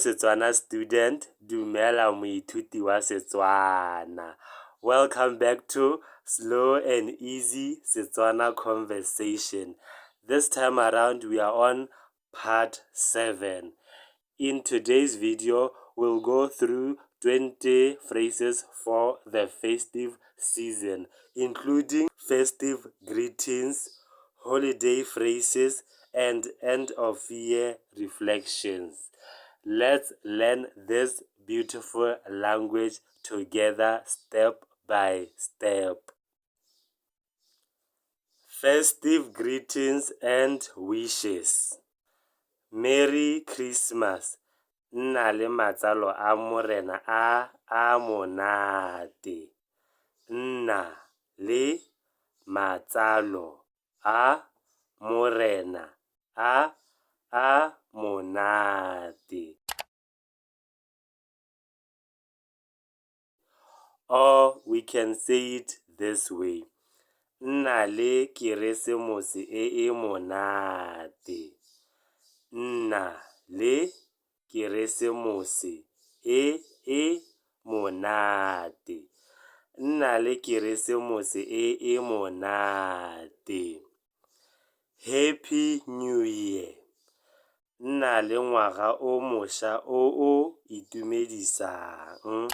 Setswana student, dumela moithuti wa Setswana. Welcome back to Slow and Easy Setswana Conversation. This time around we are on part 7. In today's video, we'll go through 20 phrases for the festive season, including festive greetings, holiday phrases, and end of year reflections. Let's learn this beautiful language together step by step. Festive greetings and wishes. Merry Christmas. Nna le matsalo a Morena a a monate. Nna le matsalo a Morena a a monate. Or we can say it this way. Nna le Keresemose e e monate. Nna le Keresemose e e monate. Nna le Keresemose e e monate. Happy New Year. Nna le ngwaga o mošwa o o itumedisang.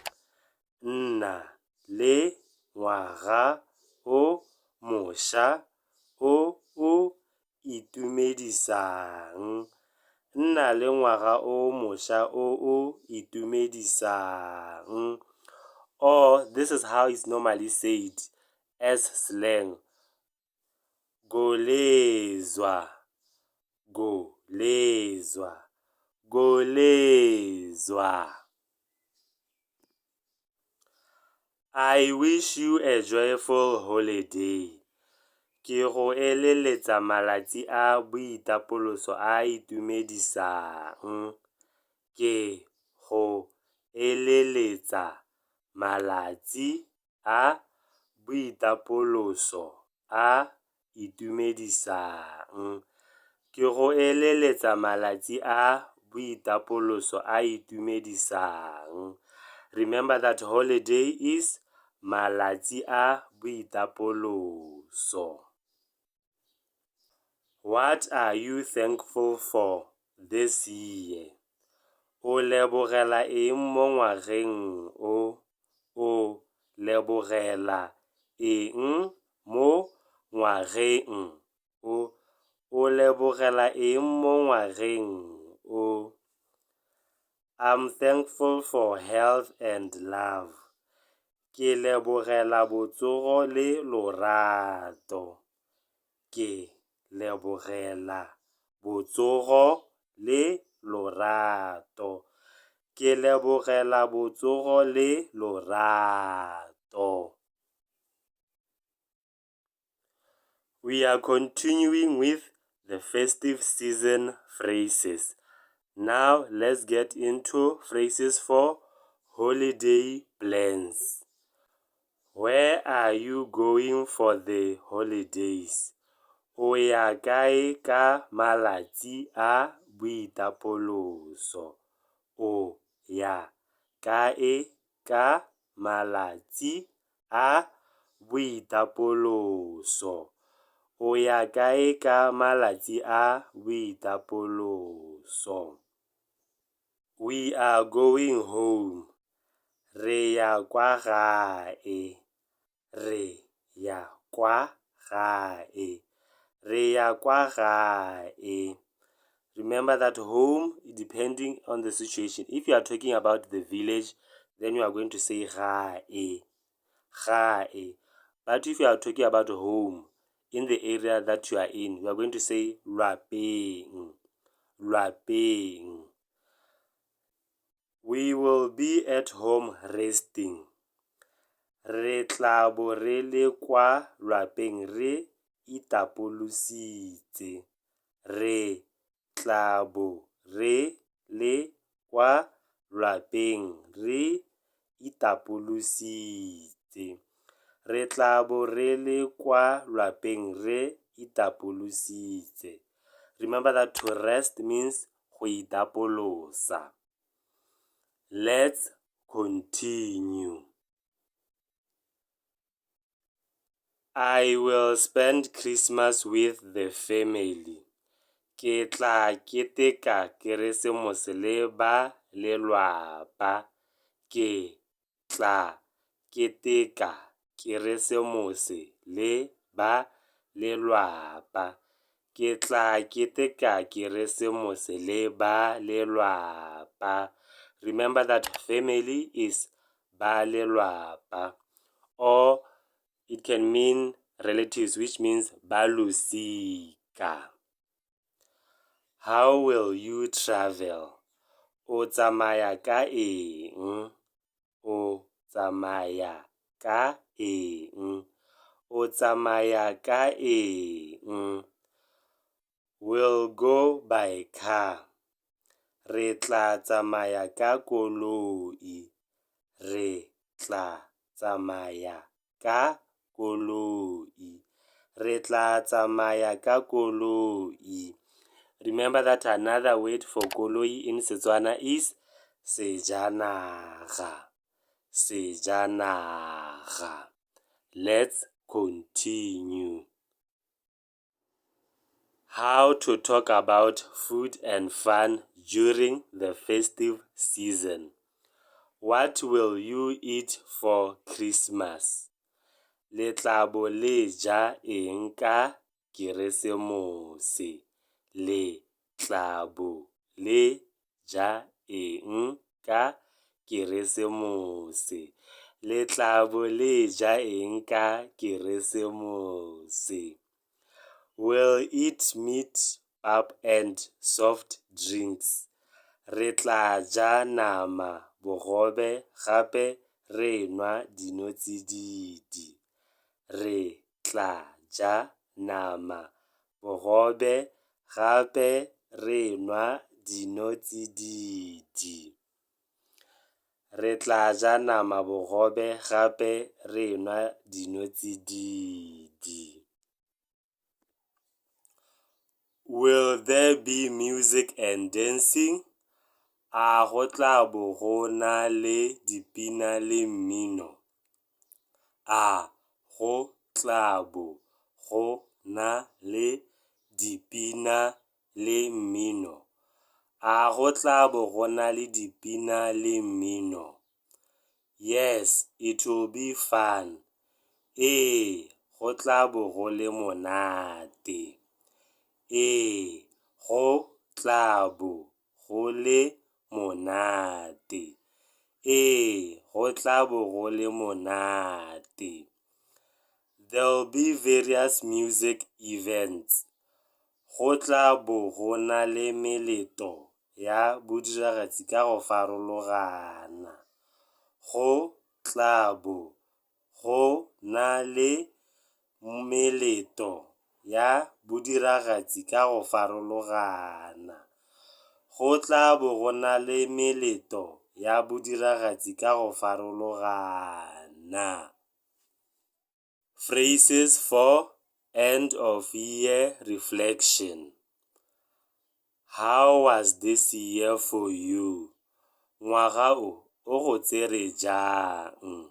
Nna le ngwaga o mošwa o o itumedisang. Nna le ngwaga o mošwa o o itumedisang. Or this is how it's normally said as slang. Golezwa, golezwa, golezwa. I wish you a joyful holiday. Ke go eleletsa malatsi a boitapoloso a a itumedisang. Ke go eleletsa malatsi a boitapoloso a itumedisang. Ke go eleletsa malatsi a boitapoloso a itumedisang. Remember that holiday is malatsi a boitapoloso. What are you thankful for this year? O lebogela eng mo ngwageng o? O lebogela eng mo ngwageng o? O lebogela eng mo ngwageng o? I'm thankful for health and love. Ke lebogela botsogo le lorato. Ke lebogela botsogo le lorato. Ke lebogela botsogo le lorato. We are continuing with the festive season phrases. Now let's get into phrases for holiday plans. Where are you going for the holidays? O ya kae ka malatsi a boitapoloso? O ya kae ka malatsi a boitapoloso? O ya kae ka malatsi a boitapoloso? We are going home. Re ya kwa gae. Re ya kwa gae. Re ya kwa gae. Remember that home, depending on the situation. If you are talking about the village, then you are going to say gae. Gae. But if you are talking about home, in the area that you are in, you are going to say lwapeng. Lwapeng. We will be at home resting. Re tla bo re le kwa lwapeng re itapolositse. Re tla bo re le kwa lwapeng re itapolositse. Re tla bo re le kwa lwapeng re itapolositse. Remember that to rest means go itapolosa. Let's continue. I will spend Christmas with the family. Ke tla keteka Keresemose le ba lelapa. Ke tla keteka Keresemose le ba lelapa. Ke tla keteka Keresemose le ba lelapa. Remember that family is ba lelapa, or it can mean relatives, which means ba losika. How will you travel? O tsamaya ka eng? O tsamaya ka eng? O tsamaya ka eng? We'll go by car. Re tla tsamaya ka koloi. Re tla tsamaya ka koloi. Re tla tsamaya ka koloi. Remember that another word for koloi in Setswana is sejanaga. Sejanaga. Let's continue. How to talk about food and fun during the festive season. What will you eat for Christmas? Le tla bo le ja eng ka Keresemose? Le tla bo le ja eng ka Keresemose? Le tla bo le ja eng ka Keresemose? We'll eat meat, pap and soft drinks. Re tla ja nama, bogobe gape re nwa dinotsididi. Re tla ja nama, bogobe gape re nwa dinotsididi. Re tla ja nama, bogobe gape re nwa dinotsididi. Will there be music and dancing? A go tla bo go na le dipina le mmino? A go tla bo go na le dipina le mmino? A go tla bo go na le dipina le mmino? Yes, it will be fun. Ee, go tla bo go le monate. Ee, go tla bo go le monate. Ee, go tla bo go le monate. There'll be various music events. Go tla bo go na le meletlo ya bodiragatsi ka go farologana. Go tla bo go na le meletlo ya bodiragatsi ka go farologana. Go tla bo go na le meletlo ya bodiragatsi ka go farologana. Phrases for end of year reflection. How was this year for you? Ngwaga o o go tsere jang?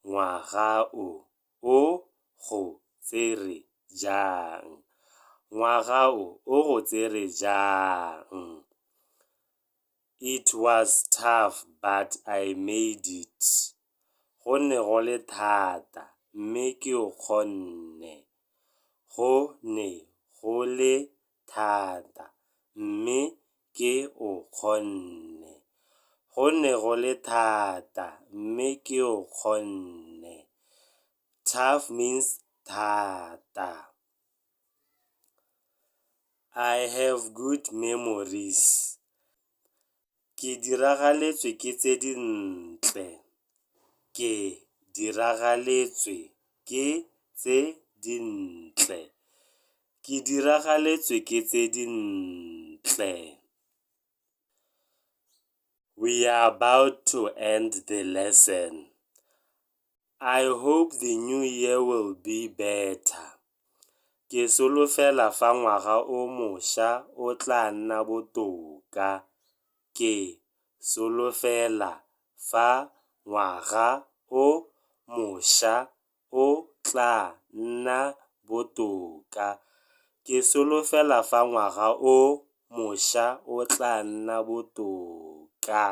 Ngwaga o o go tsere jang? Ngwaga o o go tsere jang? It was tough but I made it. Go ne go le thata mme ke o kgonne. Go ne go le thata mme ke o kgonne. Go ne go le thata mme ke o kgonne. Tough means thata. I have good memories. Ke diragaletswe ke tse dintle. Ke diragaletswe ke tse dintle. Ke diragaletswe ke tse dintle. We are about to end the lesson. I hope the new year will be better. Ke solofela fa ngwaga o mošwa o tla nna botoka. Ke solofela fa ngwaga o moša o tlaa nna botoka. Ke solofela fa ngwaga o moša o tlaa nna botoka.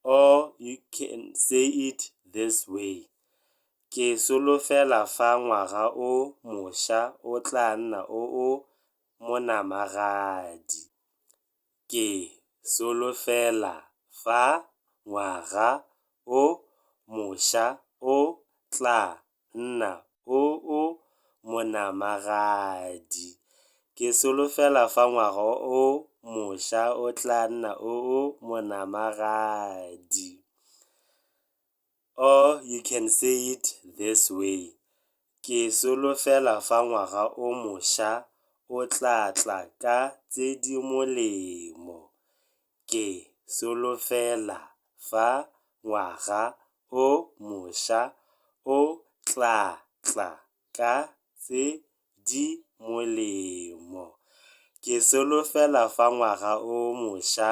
Or you can say it this way, Ke solofela fa ngwaga o moša o tlaa nna o o monamagadi. Ke solofela fa ngwaga o moša o tlaa nna o o monamagadi. Ke solofela fa ngwaga o moša o tlaa nna o o monamagadi. Or you can say it this way, Ke solofela fa ngwaga o moša o tlaa tla ka tse di molemo. Ke solofela fa ngwaga o moša o tlaa tla ka tse di molemo. Ke solofela fa ngwaga o moša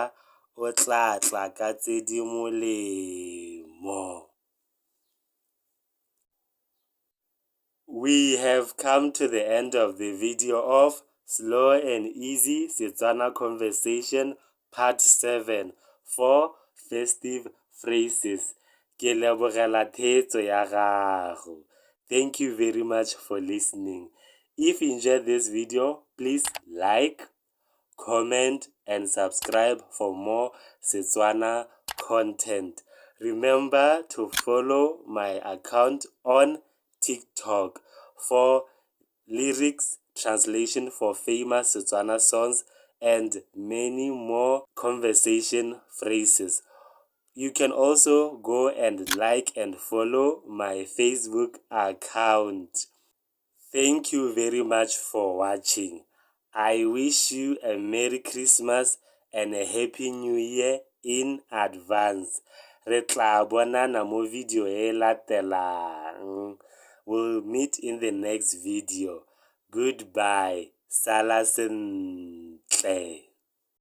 o tlaa tla ka tse di molemo. We have come to the end of the video of Slow and Easy Setswana Conversation Part 7 for Festive Phrases. Ke lebogela theetso ya gago. Thank you very much for listening. If you enjoyed this video, please like, comment and subscribe for more Setswana content. Remember to follow my account on TikTok for lyrics translation for famous Setswana songs and many more conversation phrases. You can also go and like and follow my Facebook account. Thank you very much for watching. I wish you a Merry Christmas and a Happy New Year in advance. Re tla bonana mo video e latelang. We'll meet in the next video. Goodbye. Sala sentle.